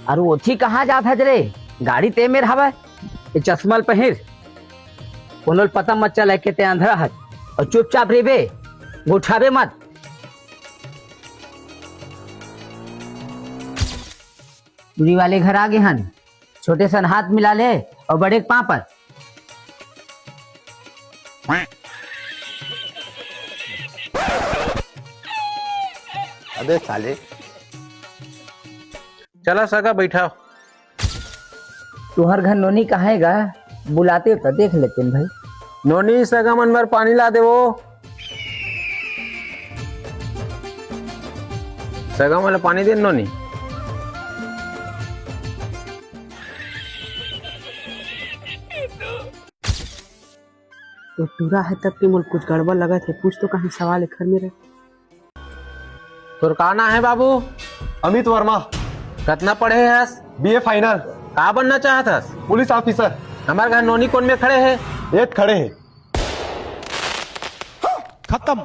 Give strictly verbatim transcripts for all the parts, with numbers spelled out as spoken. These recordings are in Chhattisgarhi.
अरे ओथी कहाँ जात हस रे? गाड़ी ते मेर हवय। ये चश्मा ल पहिर, कोनो ल पता मत चलय के ते अंधरा हस। अउ चुपचाप रहिबे, गोठाबे मत। टूरी वाले घर आ गे हन। छोटे सन हाथ मिला ले अउ बड़े के पाँव पर। अबे साले। चला सगा, बैठाव। तुहर घर नोनी कहाँ हे गा? बुलाते त देख लेतेन भाई। नोनी, सगा मन बर पानी ला देवो। सगा मन ला पानी देन नोनी। ये टूरा हे तब के मोला कुछ गड़बड़ लगत हे। कुछ तो कहीं सवाल एखर मेर हे। तोर का नाम हे बाबू? अमित वर्मा। कतना पढ़े हस? BA final. का बनना चाहत हस? Police officer. हमर घर नोनी कोन में खड़े हे? एत खड़े हे। खत्म।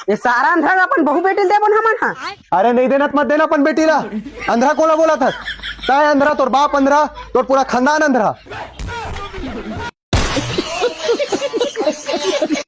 ये सारा अंधरा ला अपन बहू बेटी ल देबो न हमन हा। अरे नहीं देना त मत देना अपन बेटी ला। अंधरा कोला बोलत हस? तैं अंधरा, तोर बाप अंधरा, तोर पूरा खानदान अंधरा।